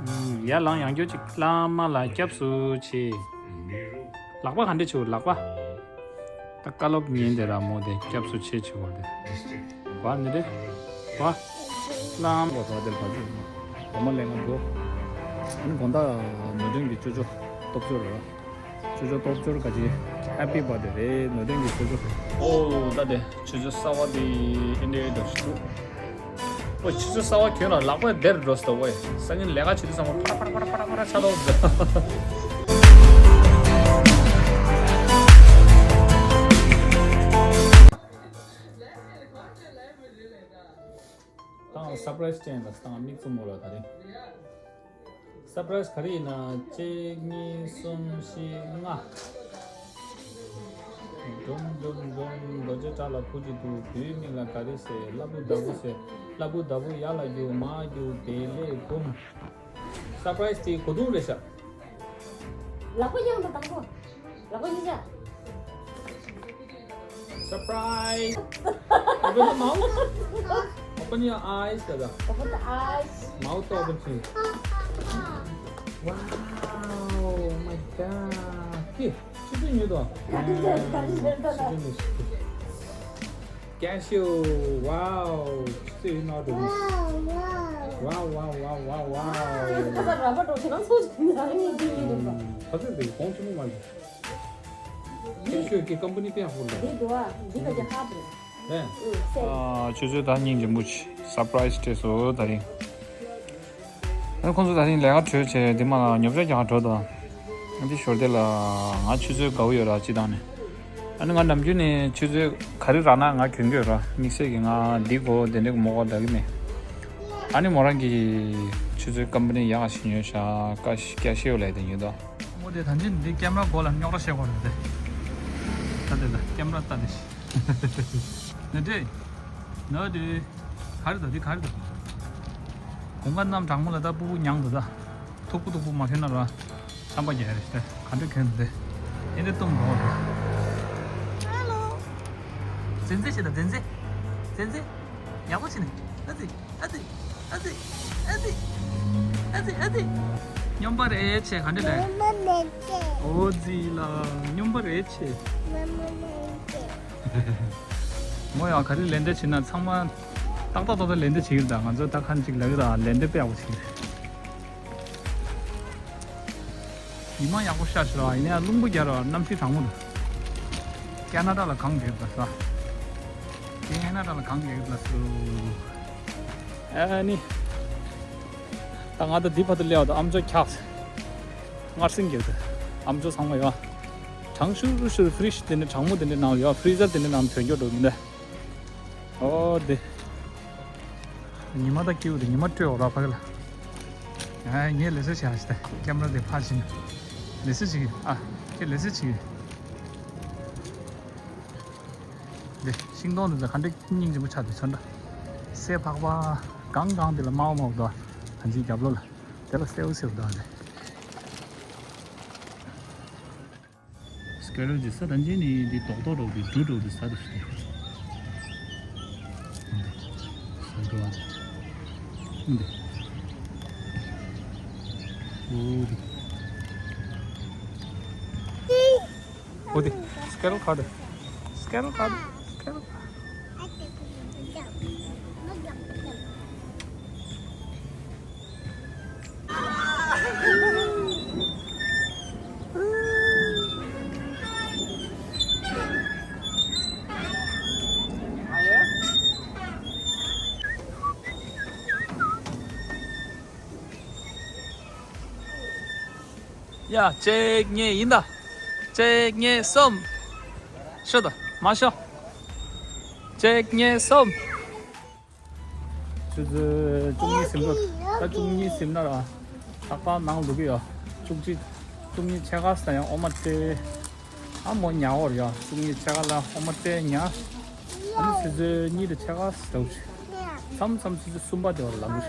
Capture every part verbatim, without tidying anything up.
ཡར་ལངས། ཡང་སྐྱར་ཅིག་བླ་མ་ལ་སྐྱབས་སུ་མཆི། ལག་པ་ག་འདྲ་བྱེད་དགོས། ལག་པ། ད་བཀའ་སློབ་ཉན་དེ་ར་མོ་དེ་སྐྱབས་སུ་མཆི་བྱེད་དགོས་དེ། བ་ནི་རེད། བ། བླ་མ་བ་དེ་བ་ཅུ། བ་མ་ལས་ང་འགྲོ། ཨ་ནི་དགོང་དག་ནོར་སྒྲོན་གྱི་ཅོ་ཅོ་སྟོབས་འབྱོར་ར། ཅོ་ཅོ་སྟོབས་འབྱོར་ག་ཅི། ཧེ་པི་བར་ཐི་ཌེ་རེད། ནོར་སྒྲོན་གྱི་ཅོ་ཅོ། ཨོ་ད་དེ་ཆུ་ཚོད་གསར་པ་དེ་ཨིན་དེ་འདྲ་ཞིག་འདུག་ཨོ་ཆུ་ཚོད་གསར་པ་གྱོན་ལ་ལག་པ་བདེར་འགྲོ་སྟོ་ཝེ། སང་ཉིན་ལས་ཀ་བྱེད་དུས་ཚང་མ་ཕར་ཕར་ཕར་ཕར་ཕར་ཆ་ལོག་འདུག་དང་སར་པ་རའི་སི་ཅན་ལ་དང་མིག་བཙུམ་མོ་ལ་ད་རིང་། སར་པ་རའི་སི་ག་རེ་ཡིན་ན། གཅིག་གཉིས་གསུམ་བཞི་ལྔ། འབྲོམ་འབྲོམ་འབྲོམ། རྡོ་རྗེ་བྲག་ལ་བུ་གཅིག་འདུག་བུའི་མིང་ལ་ག་རེ་ཟེར། ལྷ་བུ་ཟླ་བུ་ཟེར། ལྷ་བུ་ཟླ་བུ་ཡར་ལ་རྒྱུག་མར་རྒྱུག་བདེ་ལེགས་འབུམ། སར་པ་རའི་སི་དེ་གོ་དུང་རེད་ཤག་ལག་པ་གཡང་དང་དང་པོ། ལག་པ་གཉིས་ཆ། Surprise! Open the mouth. Open your eyes, Dada. Open the eyes. Mouth open, please. Wow, my God. ཀི། ཆུ་ཚོད་ཉོས་དོ། ག་རེ་བྱས། ག་རེ་བྱས། ཆུ་ཚོད་ཉོས། Cashew. Wow. ཆུ་ཚོད་ཡིན་ནོ་དོ། Wow, wow, wow, wow, wow. ད་ལྟ་ར་བ་འགྲོ་ཆེ་ན་ཚོ་ཆུ་ཚོད་ཉོས་ནས་འདི་ཡིན་པ། ད་ཚོད་དེ་གོང་ཆེན་མོ་མ་ཡིན། ཁྱེད་ཤོད་ཀྱི་ཀམ་པ་ནི་དཔེ་ཡག་པོ་འདུག་འདི་འདུག་ཨ། འདི་ག་གི་ཧ་པོ་རེད། ཨ། ཨ། ཆུ་ཚོད་ད་སྙིང་རྗེ་མོ་ཆེ། སར་པ་རའི་སི་སྤྲད་སོང་ད་རིང་། ཨ་ནི་ཁོང་ཚོ་ད་རིང་ལས་ཀ་གྲོལ་བྱས་འདི་མ་ལ་ཉོ་ཆ་རྒྱག་ག་འགྲོ་དང་། ཨ་འདི་ཞོར་དེ་ལ་ང་ཆུ་ཚོད་དགའ་བོ་ཡོད་ར་སྤྱི་བཏང་ནས། ཨ་ནི་ང་ནམ་རྒྱུན་ནས་ཆུ་ཚོད་ག་རེ་རག་ན་ང་གྱོན་གྱི་ཡོད་ར། དམིགས་བསལ་གྱི་ང་འདི་གོ་དེ་འདྲ་གི་མོ་གོ་འདྲ་གི་མེད། ཨ་ནི་མོ་རང་གི་ཆུ་ཚོད་ཀམ་པ་ནི་ཡག་ཞིག་ཉོས་ཤག་ཀ་ཤི་ཀ་ཤི་ཡོད་ལས་དེ་ཉོས་དོ། མོ་དེ་ད་ཅི་འདི་ཀེམ་ར་མགོ་ལ་རྙོག་དྲ་བཤད་གོ་རེད་དེ། ད་དེ་ད་ཀེམ་ར་ལྟ་དེ་ཤི། ན་དེ། ན་དེ། ག་རེ་ད་དེ་ག་རེ་ད། དགུན་ཁ་གནམ་གྲང་མོ་ལ་ད་སྤུ་གུ་མྱངས་འདུག་ད། ཐུག་པོ་ཐུག་པོ་མ་གྱོན་ན་ར། ཆམ་པ་རྒྱག་རེད་ཤི། ག་འདྲ་གྱོན་འདུག་དེ། ཨེ་འདྲ་གཏོང་དགོས་རེད། ཧེ་ལོ། འཛེན་འཛེན་བྱེད་ད་འཛེན་འཛེན། འཛེན་འཛེན། ཡག་པོ་བྱེད་ནས། ཨ་ཙི། ཨ་ཙི། ཨ་ཙི། ཨ་ཙི། ཨ་ཙི། ཨ་ཙི། སྨྱོན་པ་རེད་ཆེ་ག་འདྲ་རེད། ཨོ་ཙི་ལ་སྨྱོན་པ་རེད་ཆེ། མོ་ཡང་ག་རེ་ལན་འདེབས་བྱེད་ན་ཚང་མ་ཏག་ཏག་ཏག་ཏག་ལན་འདེབས་བྱེད་ཀྱི་རེད། ད་ང་ཚོ་ད་ཁ་ཅིག་ལབ་ཀྱི་རེད། ལན་འདེབས་དཔེ་ཡག་པོ་བྱེད་ཀྱི་རེད། ཉི་མ་ཡག་པོ་ཤར་ཤག་ར། ཡིན་ནའི་རླུང་བུ་རྒྱག་ར། གནམ་གཤིས་གྲང་མོ་འདུག་ཀེ་ན་ཌ་ལ་གངས་རྒྱག་གི་འདུག་ས། ཀེ་ན་ཌ་ལ་གངས་རྒྱག་གི་འདུག་ས། ཨ་ནི། ད་ང་ད་འདི་བར་དུ་སླེབས་པ་དང་ཨམ་ཅོག་འཁྱག་སྔར་སེང་རྒྱག་གི་འདུག་ཨམ་ཅོག་ཚང་མ་ཡོད། གྲང་ཤུར་ཤུར་ཕི་རིཇ་དེ་འདྲ་གྲང་མོ་དེ་འདྲ་ནང་ཡོད། ཕི་རི་ཛར་དེ་འདྲ་ནང་དོན་འཁྱོག་འགྲོ་གི་འདུག་ཨོ་དེ། ཉི་མ་ད་སྐྱིད་པོ་འདུག་ཉི་མ་སྤྲོད་འོ་ར་ཕ་གི་ལ། ཨ་ངས་ལས་ས་བྱས་ཤི་ད་ཀེམ་ར་དེ་ཕར་ཕྱིན། ལས་ས་བྱེད་ཀྱི། ཨ་ཁྱེད་ལས་ས་བྱེད་ཀྱི། དེ་ཤིང་སྡོང་དེ་ཚོ་ག་འདྲ་སྙིང་རྗེ་པོ་ཆགས་འདུག་ཚོན་ཁྲ། སེར་ཕག་པ། གང་གང་དེ་ལ་དམར་པོ་དམར་པོ་འདུག་ད་ཅིག་རྒྱབ་ལོགས་ལ། དེ་ལ་སེར་པོ་སེར་པོ་འདུག་ཨ་དེ། སྐེ་རོལ་གྱི་ས་དང་གཅིག་ནི་འདི་རྡོག་རྡོག་འདྲ་བོ་འདི་འབྲུ་འདྲ་བོ་འདི་ཟ་འདུག་ཟེར་ཏེ། འདི་ཟ་འགྲོ་བ་འདི། འདི། འོ་འདི། འོ་འདི། སྐེ་རོལ་ཁ་འདི། སྐེ་རོལ་ཁ་འདི། སྐེ་རོལ་ཁ། ཡ། གཅིག་གཉིས་ཡིན་ད། གཅིག་གཉིས་གསུམ། ཤོད་ད། མ་ཤོད། གཅིག་གཉིས་གསུམ། ཆུ་ཚོད་བཅུ་གཉིས་ཟིན་འགྲོ། ད་བཅུ་གཉིས་ཟིན་ན་ར། ཏག་ཏག་ནང་ལུག་གི་ཡོད། བཅུ་གཅིག་བཅུ་གཉིས་ཕྱེད་ཀ་ཟ་ཡང་ཨོ་མ་ཏེ། ཨ་མོ་ཉ་འོར་ཡ། བཅུ་གཉིས་ཕྱེད་ཀ་ལ་ཨོ་མ་ཏེ་ཉ། ཨ་ནི་ཆུ་ཚོད་གཉིས་དང་ཕྱེད་ཀ་ཟ་འདུག་མཚམས་མཚམས་ཆུ་ཚོད་གསུམ་པ་དེ་བར་ལངས་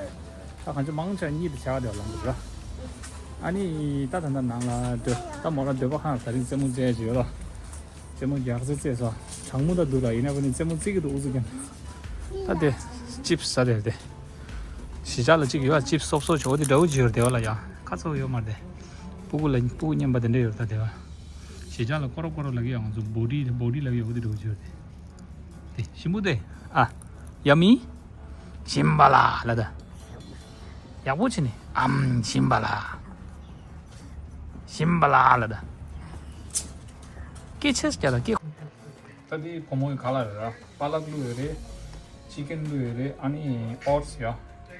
འདུག་ད་གང་ཅི་མང་ཆེ་གཉིས་དང་ཕྱེད་ཀ་དེ་བར་ལངས་འདུག་ར། ཨ་ནི་ད་ད་ད་ནང་ལ་སྡོད། ད་མོ་ར་སྡོད་པ་ཁང་ད་རིང་རྩེད་མོ་རྩེ་ཡ་ཡོད་ར། རྩེད་མོ་རྒྱག་རྩེ་རྩེ་སོ། གྲང་མོ་ད་འདུག་ར། ཡིན་ན་པ་ནི་རྩེད་མོ་རྩེ་གི་འདུག་ཨུ་ཚུགས་ཀྱང་། ད་དེ་ཅིབས་ཟ་དེ་དེ། གཞིས་ཆགས་ལ་གཅིག་ཡོད་ཨ། ཅིབ་སོབ་སོབ་བྱོ་འོ་དེ་འདྲ་བོ་ཅིག་ཡོད་རེད་དེ་བ་ལ་ཡ། ཁ་ཚ་བོ་ཡོད་མ་རེད་དེ། སྤུ་གུ་ལ་སྤུ་གུ་མཉམ་པ་དེ་འདྲ་ཡོད་རེད་ད་དེ་བ། གཞིས་ཆགས་ལ་ཀོ་རོ་ཀོ་རོ་ལབ་ཀྱི་ཡོད་ང་ཚོ་བོ་ཌི་བོ་ཌི་ལབ་ཀྱི་ཡོད་འོ་དེ་འདྲ་བོ་ཅིག་ཡོད་རེད་དེ། དེ་ཞིམ་པོ་དེ། ཨ། ཡ་མི། ཞིམ་པ་ལ་ལ་ད། ཡག་པོ་བྱས་ནས་ཨམ་ཞིམ་པ་ལ། ཞིམ་པ་ལ་ལ་ད། སྐད་ཆ་ཞིག་རྒྱག་ད་སྐད། ད་དེ་བུ་མོ་གི་ག་ལ་རེད་ར། པ་ལག་བླུགས་ཡོད་རེད། ཅི་ཀན་བླུགས་ཡོད་རེད། ཨ་ནི་ཨོ་ཊི་སི་ཡ།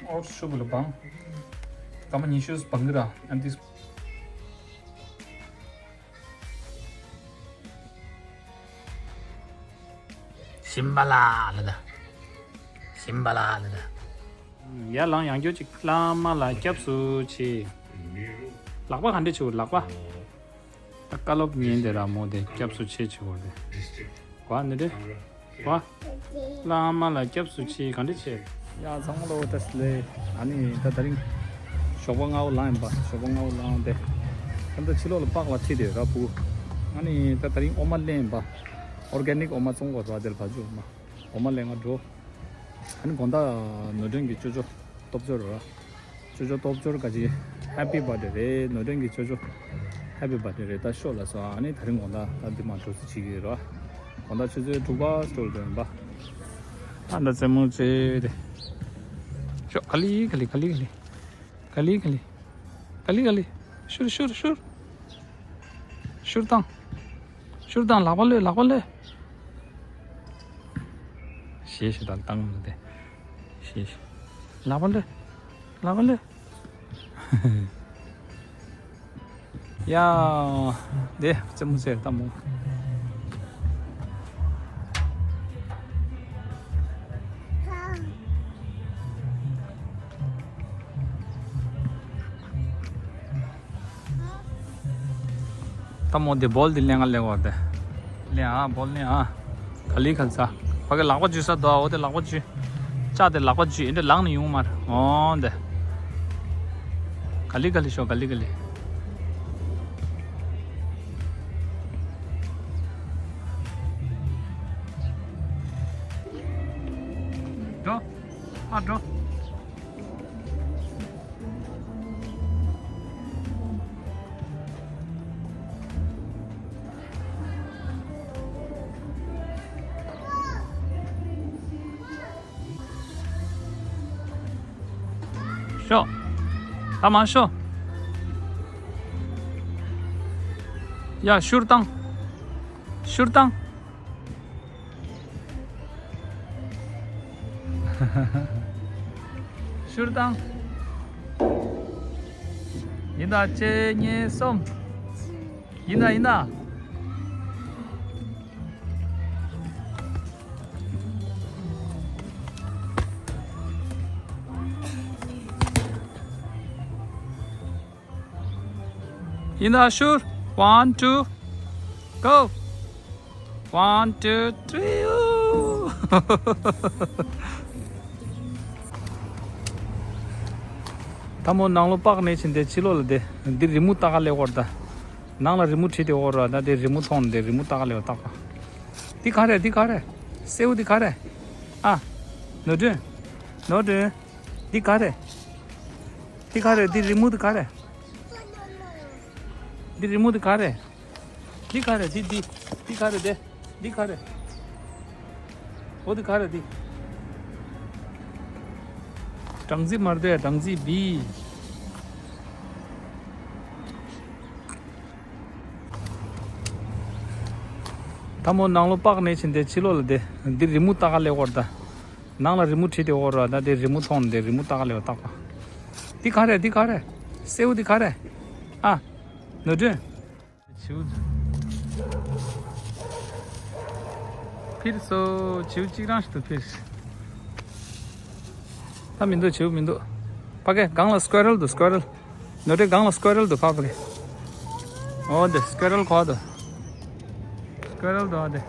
ཨོ་ཊི་སི་ཤུ་གུ་ལ་བང་། སྐར་མ་ཉི་ཤུ་བང་གི་ར། ཨ་ནི་དེ། ཞིམ་པ་ལ་ལ་ད། ཞིམ་པ་ལ་ལ་ད། ཡར་ལངས་ཡང་སྐྱོར་ཅིག་བླ་མ་ལ་སྐྱབས་སུ་མཆི། ལག་པ་ག་འདྲ་བྱེད་དགོས་ལག་པ། ད་བཀའ་སློབ་ཉན་དེ་ར་མོ་དེ་སྐྱབས་སུ་མཆི་བྱེད་དགོས་དེ། བ་ནི་རེད། བ། བླ་མ་ལ་སྐྱབས་སུ་མཆི་ག་འདྲ་བྱེད། ཡ་ཚང་མ་ལོ་ཏེ་སི་ལེ། ཨ་ནི་ད་དེ་རིང་ཞོགས་པ་སྔ་པོ་ལངས་ཡིན་པ། ཞོགས་པ་སྔ་པོ་ལངས་ཏེ། ད་ལྟ་ཕྱི་ལོགས་ལ་པགས་ལ་ཁྲིད་དེ་ར་བུ། ཨ་ནི་ད་དེ་རིང་འོ་མ་ལེན་ཡིན་པ། ཨོར་གེ་ནིག་འོ་མ་བཙོང་དགོས་ར་དེར་བ་ཇུ་འོ་མ། འོ་མ་ལེན་ག་འགྲོ། ཨ་ནི་དགོང་དག་ནོར་སྒྲོན་གྱི་ཅོ་ཅོ་སྟོབས་འབྱོར་ར། ཅོ་ཅོ་སྟོབས་འབྱོར་ག་ཅི། ཧེ་པི་བར་ཐ་ཌེ་རེད། ནོར་སྒྲོན་གྱི་ཅོ་ཅོ། ཧེ་པི་བར་ཐ་ཌེ་རེད། ད་ཤོག་ལ་སོ། ཨ་ནི་དེ་རིང་དགོང་དག་ད་འདི་མ་འགྲོ་སི་བྱེད་ཀྱི་ར། དགོང་དག་ཆུ་ཚོད་དྲུག་པ་སྤྲོ་འགྲོ་ཡིན་པ། ཨ་ད་རྩེད་མོ་རྩེ་དེ། ཤོག་ག་ལི་ག་ལི་ག་ལི་ག་ལི། ག་ལི་ག་ལི། ག་ལི་ག་ལི། ཤུར་ཤུར་ཤུར། ཤུར་བཏང་། ཤུར་བཏང་། ལག་པ་གློད། ལག་པ་གློད། ཞེས་ཞེས་དང་བཏང་མི་དེ། ཞེས་ཞེས། ལག་པ་གློད། ལག་པ་གློད། ཡ། དེ་རྩེད་མོ་རྩེ་ལྟ་མོ། ལྟ་མོ་དེ་བོལ་དེ་ལེན་ག་ལེན་གོ་དེ། ལེན་ཨ་བོལ་ལེན་ཨ། ག་ལི་ག་ལི་ཚ། ཕ་གི་ལག་པ་འཇུ་ས་དོ་འོ་དེ་ལག་པ་འཇུ། ལྕགས་དེ་ལག་པ་འཇུ་ཨེ་འདྲ་ལངས་ནས་ཡོང་མར་འོ་འདི། ག་ལི་ག་ལི་ཤོག་ག་ལི་ག་ལི། འགྲོ། ཨ་འགྲོ། ཤོག་ད་མར་ཤོག་ཡ་ཤུར་བཏང་། ཤུར་བཏང་། ཤུར་བཏང་། ཡིན་ད་གཅིག་གཉིས་གསུམ། ཡིན་ད་ཡིན་ད། ཡིན་ད་ཤུར། One, two, go. One, two, three. ད་མོ་ནང་ལོགས་པགས་ནས་ཕྱིན་ཏེ་ཕྱི་ལོགས་ལ་བསྡད། འདི་རི་མོ་ལྟ་ག་སླེབས་ཡོད་རེད་ད། ནང་ལ་རི་མོ་བྲིས་ཏེ་ཡོད་རེད་ད། དེ་རི་མོ་མཐོང་ནས་དེ་རི་མོ་ལྟ་ག་སླེབས་ཡོད་རྟག་པ། འདི་ག་རེ་འདི་ག་རེ། སེའུ་འདི་ག་རེ། ཨ། ནོར་སྒྲོན། ནོར་སྒྲོན། འདི་ག་རེ། འདི་ག་རེ། འདི་རི་མོ་འདི་ག་རེ། འདི་རི་མོ་འདི་ག་རེ། འདི་ག་རེ། འདི་འདི། འདི་ག་རེ། འདི་འདི་ག་རེ། འོ་འདི་ག་རེ་འདི། སྦྲང་རྩི་མ་རེད་དེ་སྦྲང་རྩི་བི། ད་མོ་ནང་ལོགས་པགས་ནས་ཕྱིན་ཏེ་ཕྱི་ལོགས་ལ་བསྡད། འདི་རི་མོ་ལྟ་ག་སླེབས་ཡོད་རེད་ད། ནང་ལ་རི་མོ་བྲིས་ཏེ་ཡོད་རེད་ད། དེ་རི་མོ་མཐོང་ནས་དེ་རི་མོ་ལྟ་ག་སླེབས་ཡོད་རྟག་པ། འདི་ག་རེ། འདི་ག་རེ། སེའུ་འདི་ག་རེ། ཨ། ནོར་སྒྲོན། བྱིའུ། འཕིར་སོང་། བྱིའུ་གཅིག་རང་ཞིག་ཏུ་འཕིར། ད་མི་འདུག་བྱིའུ་མི་འདུག་ཕ་གི་སྒང་ལ་སི་ཀུ་རལ་འདུག་སི་ཀུ་རལ། ནོར་སྒྲོན་སྒང་ལ་སི་ཀུ་རལ་འདུག་ཕ་ཕ་གི། འོ་དེ་སི་ཀུ་རལ་གོ་དེ། སི་ཀུ་རལ་འདུག་ཨ་དེ།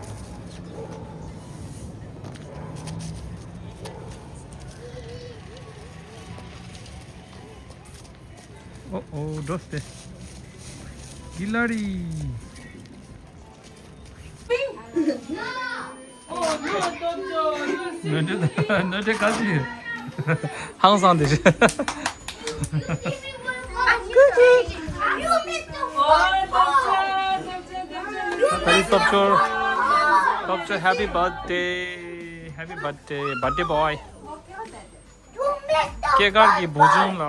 ཨོ་ཨོ་འགྲོ་སྟེ། གི་ལ་རི། ནོར་སྒྲོན་ནོར་སྒྲོན་ག་ཚོད་ཡོད། ཧང་སང་དེ་རེད། Happy Topcho. Topcho, happy birthday. Happy birthday, birthday boy. སྐྱེས་སྐར་གྱི་བུ་ཆུང་ལ།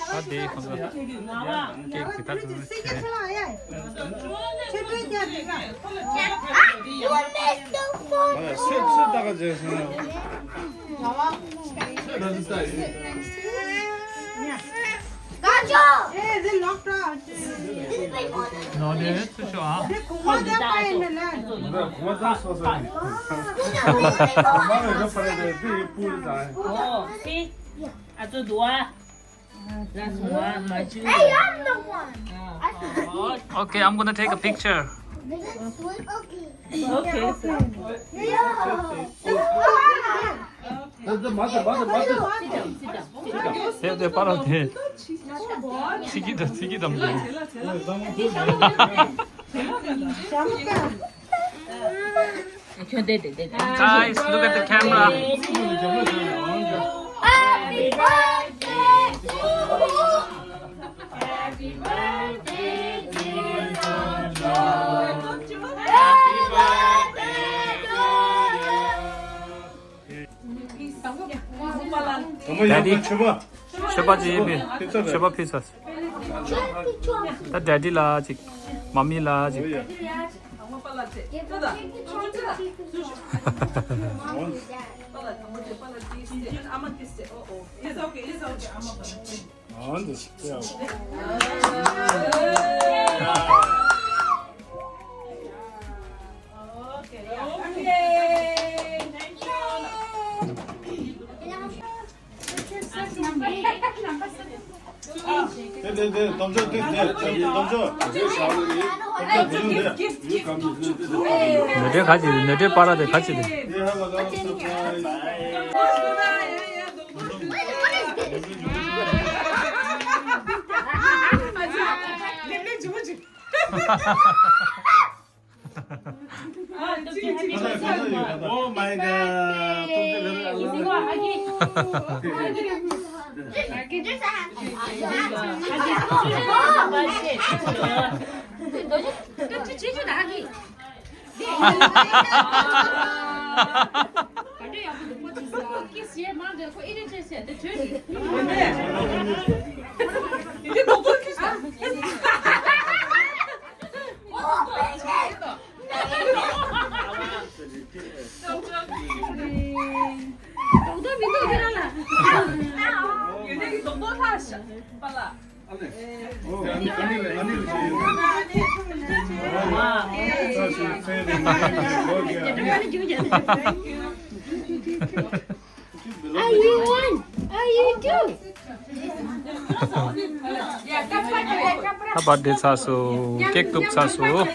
ད་དེ་ཁོང་ཚོ་ཀེག་དེ་ད་དུང་ཁྱེར། ནོར་ལེ་ཚུར་ཤོག་ཨ། ཨ་ཚོ་འདུག་ཨ། Okay, I'm gonna take a picture. Okay. དེ་དེ་པར་དེ། ཚིག་གི་དང་ཚིག་གི་དང་། ཁྱོད་དེ་དེ་དེ་དེ། Guys, look at the camera. Happy birthday to you. Happy birthday, dear Topcho. Happy birthday to you. Daddy, མཆོད་པ་ཅིག་ཕུལ། མཆོད་པ་ཕུལ་ས། ད་Daddy་ལ་ཅིག Mommy་ལ་ཅིག It's okay, it's okay. ནོར་འཁྲུལ་ག་ཅི་རེད། ནོར་འཁྲུལ་པར་དེ་ག་ཅི་རེད། Oh my God. Are you one? Are you two? ད་བར་ཌེ་ཚར་སོང་། ཀེག་གཏུབ་ཚར་སོང་།